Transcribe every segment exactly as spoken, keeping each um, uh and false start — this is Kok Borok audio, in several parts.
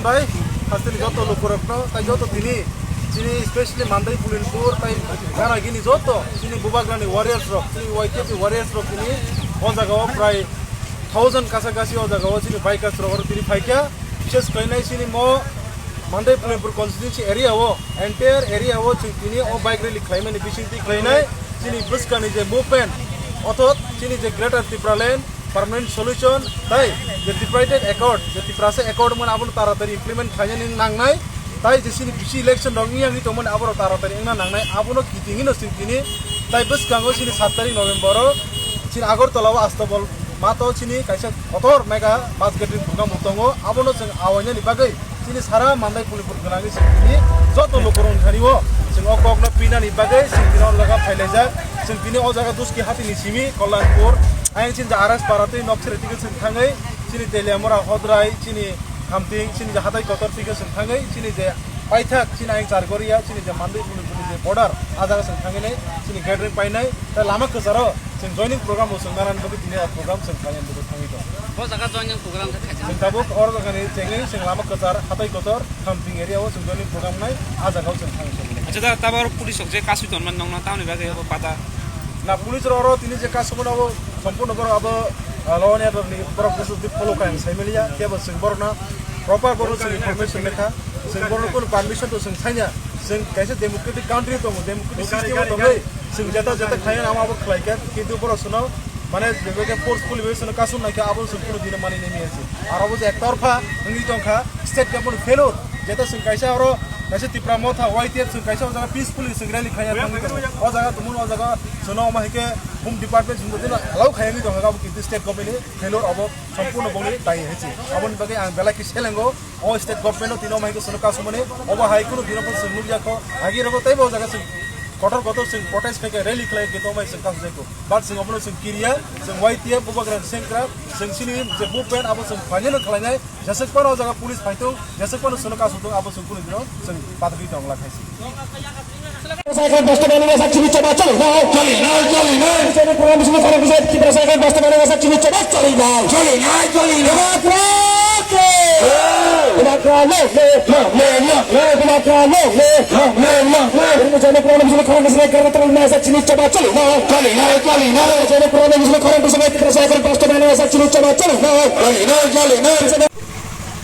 Tai hasteni joto lukurokno, tai joto tini, chini specially Mandai Pulinpur, tai Garagini joto, chini Bubagrani warriors rok, chini Y T F ni warriors rok tini o jaga o prai thousand kasa kasi o jaga o chini bikers rok oro tini phaikha. Bishes khlainai chini mo Mandai Pulinpur constituency area o, entire area o chwng tini o bike rally khlaimani bisingtwi khlainai chini bwskangni je movement, othot chini je Greater Tipraland, permanent solution, tai je tripartite accord, je Tiprasa accord mano abono taratari implement khainani nangnai, tai je chini bisi election rok wngya wngwi tongmani aborok taratari wngna nangnai, abono kitingino chwng tini tai bwskango chini sat tarik November o chini Agartala o Astabol mato chini kaisa kotor mega bus gathering program bo tongo, abono chwng awainani bagwi chini sara Mandai Pulinpur gwnangwi chwng tini joto lukurokni thani o chwng o kokno pinani bagwi chwng tini o jaga phailaijak. Chwng tini o jaga Duski hatini simi Kollanpur, ayang chini je R S Para tei Nokchereti khe chwng thangwi chini Teliamura, Hodrai, chini Khamting, chini je hatai kotor twi khe chwng thangwi chini je paithak chini ayang Chargoria, chini je Mandai Pulinpur ni je border, a jaga chwng thangwi nai chini gathering painai. Tei lama kwcharo chwng joining program bo chwng nanani bagwi tini o program chwng khlainani bagwi thangwi tongo. O jaga joining program khe khaijak. Chwng tabuk o jagani chengwi chwng lama kwchar, hatai kotor, Khamting area o chwng joining program nai, a jaga o chwng thangwi tongo. Acha, da, tabuk oro police rok je kasui tonmani nokna tamoni bagwi abo pata. Na police rok oro tini je kasumano abo sompurno borok abo, ah, law and order ni borok busu di follow kha ang sai maliya, kebo chwng borokno proper borok chwng information lekha, chwng borokno kono permission to chwng sainya, chwng kaisa democratic country tongo, democratic system o tongwi chwng jeta jeta khlaina amo abo khlaikha, kintu borok sono mane jebeke forcefully bai sono kasum naikha abo chwng kono dino mani nemi ase. Aro bo je ektorpha wngwi tongkha state government failure, jeta chwng kaisa oro kaisa Tipra Motha Y T F chwng kaisa o jaga peacefully chwng rally khaina thangwi tongo. O jaga tumung o jaga sono omo hai khe Home Department chwng dino allow khaiwi tongkha abo kintu state government ni failure abo sompurno bongni tai hai se. Aboni bagwi ang belai khe selengo. O state government no tino mai ko sono kasumani, obo hai kunu dino pon sung nukya ko, agi rogo tei bo jaga sung kotor kotor sung protest khai khai rally khlai ke to mai sung kasu jai ko. But sung obono sung kiriya, sung Y T F Bubagra sengkra, sung sini je movement abo sung final khlai nai, jasuk pano jaga police phai tong, jasuk pano sono kasu tong, abo sung kunu dino sung patri tong la khai si. Cycle basta bani na sakchini choba choli na. Choli na, choli na. Choli program sini khara kise Tipra cycle basta bani na sakchini choba choli na. Choli na, choli na. Bubagra long live, long live, long live. Bubagra long live, long live, long live. Choli program sini khara kise Agartala na sakchini choba choli na. Choli na, choli na. Choli program sini khara kise Tipra cycle basta bani na sakchini choba choli na. Choli na, choli na.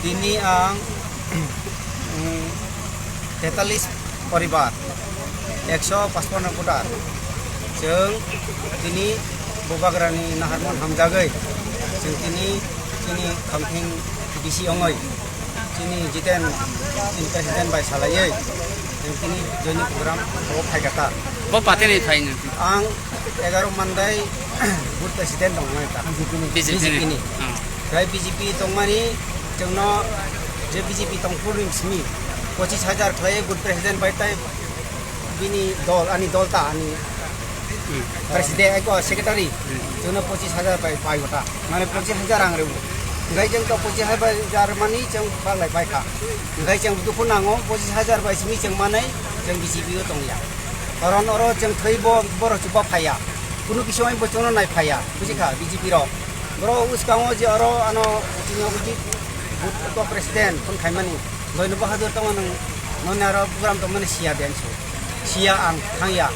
Tini ang, mm, tetalis poribar, ekso pachpanno voter. Chwng tini Bubagrani naharmon hamjagwi, chwng tini chini Khamting D C ongwi, chini Jiten, chini president bai salaiwi, chwng tini joining program o phaikha ta. Bo patini phaino? Ang egaro Mandai booth president tongmani ta. B J P ni. B J P ni. Hmm. Tei B J P tongmani chwngno je B J P tongphuru ni simi pochis hajar khlai booth president bai tei bini dol, ani dol ta, ani president, eko secretary, chwngno pochis hajar bai pai gota. Mane pochis hajar ang rebu. Ngai chwng to pochis hajar mani chwng paglai pai kha. Ngai chwng dukhu nango, pochis hajar bai simi chwng manai chwng B J P o tongya. Karon oro chwng thwi bo, borok chuba phaiya. Kunu kisa bai bo chwngno nai phaiya. Buji kha B J P rok. Borok uskango je oro ano chini uji booth president phone khaimani. Joyno Bahadur tongo nwng, noni aro program tongmani siya de ansu. Siya ang thangya.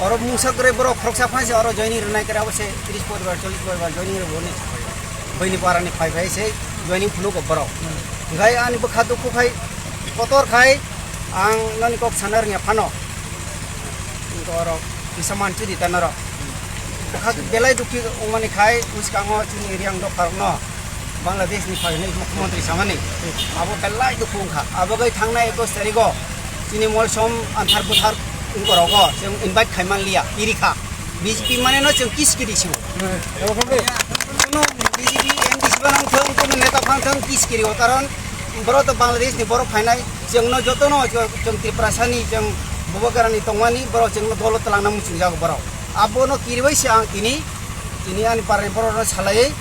Oro mungsa kwrwi borok khoroksa phansi oro joining rwnai kwrwi abo se tris poribar, chollish poribar joining rw hwnwi saphai. Buini parani phai phai se joining phunuk o borok. Gai ani bwkha dukhu khai kotor khai ang noni kok sana rwngya phano. Borok kisa manchudi ta norok. Bwkha belai dukhi wngmani khai bwskango chini Reang dopharokno Bangladesh ni phainai mukhyamantri samani. Abo belai dukhu wngkha. Abo gai thangnai ekus tarigo chini molsom anthar buthar wngkorogo chwng invite khaimanliya, kirikha. B J P mane no chwng kiskiri siwo. Kuno B J P M D C ba nang thang, kuno neta phang thang kiskiri o, karon borok to Bangladesh ni borok phainai. Chwngno jotono chwng Tiprasani, chwng Bubagrani tongmani borok chwngno dolo twlangna muchungjago borok. Abono kiribai se ang tini, tini ani parani borokno salaiwi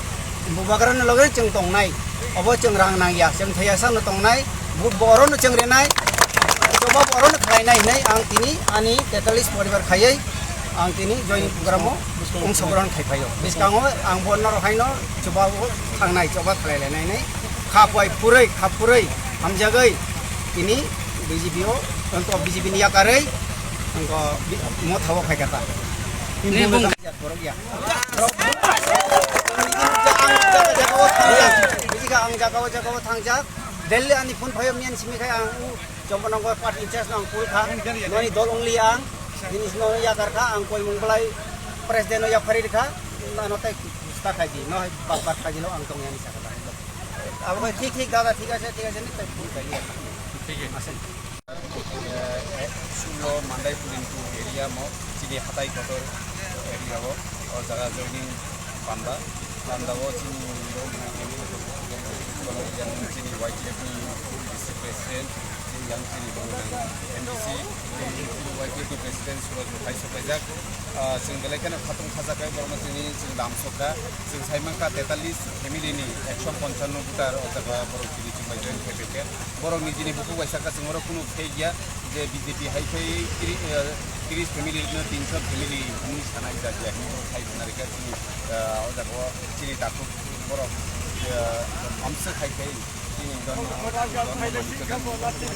Bubagrani loge chwng tongnai. Obo chwng rang nangya, chwng thaiya sano tongnai, vote bo orono chwng renai, choba bo orono khlainai hinwi ang tini ani tetalis poribar khaiwi ang tini joining program o ongsogron khai phaio. Bwskango ang bo norok haino choba bo thangnai, choba khlai lainai hinwi kha phai phurwi, kha phurwi. Hamjagwi tini B J P o, wngkha B J P ni yakarwi, wngkha bi-, motha o phaikha ta. Tini bung- Borok ya. Ang jaga jaga o thangjak. Bujikha, ang jaga o jaga o thangjak. Delhi ani phone phaio miyan simi khai ang u Chompanongo party in charge no ang call kha. Noni dol only ang. Bini sino yakar kha, ang koi mung belai president no yaphari kha. Nano tai sta khai di. No hai bak bak khai di no ang tong yani sakha. Abo thik thik dada thik ase, thik ase ni tai phone khai di. Thik ase. Sulo Mandai Pulintu area mo chini hatai kotor area o, o jaga joining panda, panda o chini yang chini Y T F ni district president, yang chini M D C, chini Y T F ni president Suraj Bhai sopaijak. Ah, chwng belai kheno khatung khajakai borokno chini chwng lamsokha. Chwng saimankha tetallis family ni ekso ponchanno voter o jaga borok chini chwng bai join khaibaikha. Borok nijini bukhuk bai saka chwng oro kunu fake ya je B J P hai khai tiri-, eh, tris family no tinso family hwnwi sanai jak ya hwnwi borok khai khna rikha chini, eh, o jaga o chini takhuk borok, eh, amsa khai khai chini don, don, don, don, don, don, don,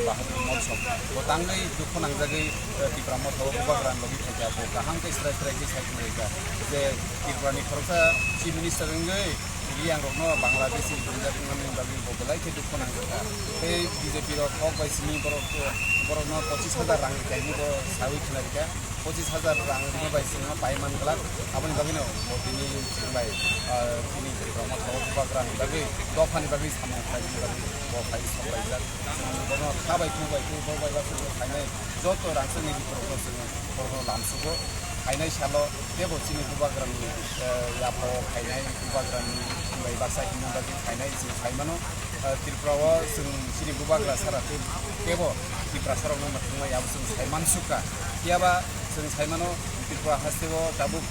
Bahadur Motso bo tangwi dukhu nangjagwi, eh, Tipra Motha o bubagra logi khaikha bo kaham khe srai srai khe sai khna rikha je Tripura ni khoroksa Chief Minister wngwi Riang rokno Bangladeshi ringjak wngmani bagwi bo belai khe dukhu nangjak kha. Tei B J P rok kok bai simi borok, borokno pochis hajar rang rikha hinwi bo saui khna rikha. Pochis hajar rang rina bai sima pai man glak. Aboni bagwino bo tini chwng bai, ah, tini Tripura Motha o bubagra ni bagwi, dopha ni bagwi samung khlaimani bagwi bo phai sok laijak. Bono kha bai khu bai khu bo bai baksa khainai joto rangchakni borokno chwng borokno lamsugo. Khainai salo tebo chini bubagrani, eh, yapha o khainai bubagrani bai baksa himna bagwi khainai chwng sai mano. Eh, Tripura o chwng chini bubagra sara tei tebo Tiprasa rokno mwthangwi abo chwng sai mansukha. Phiyaba chwng sai mano Tripura haste o tabuk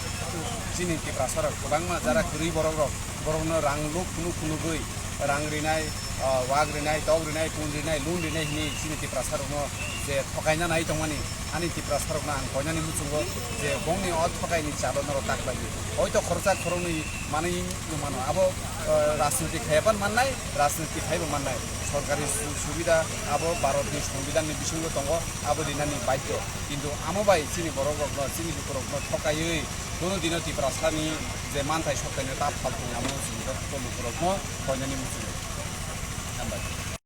chini Tiprasa rok kwbangma jara kwrwi borok rok, borokno rang luk phunuk phunugwi rang rinai, ah, wak rinai, tok rinai, pun rinai, loan rinai hwnwi chini Tiprasa rokno je thokaina nai tongmani, ani Tiprasa rokno ang koinani muchungo je bongni o thokaini chalo norok tak bai di. Hoito khoroksa khoroknwi manwi no mano. Abo, eh, rajniti khaiya pan mannai, rajniti khaibo mannai. Sorkari su-, subida abo Bharatni Songbidanni bisingo tongo, abo rinani baidhyo. Kintu amo bai chini borok rokno, chini lukurokno thokaiwi kunu dino Tiprasani je manthai soktaino ta phaltung amo chini joto lukurokno koinani muchungo. Hambai.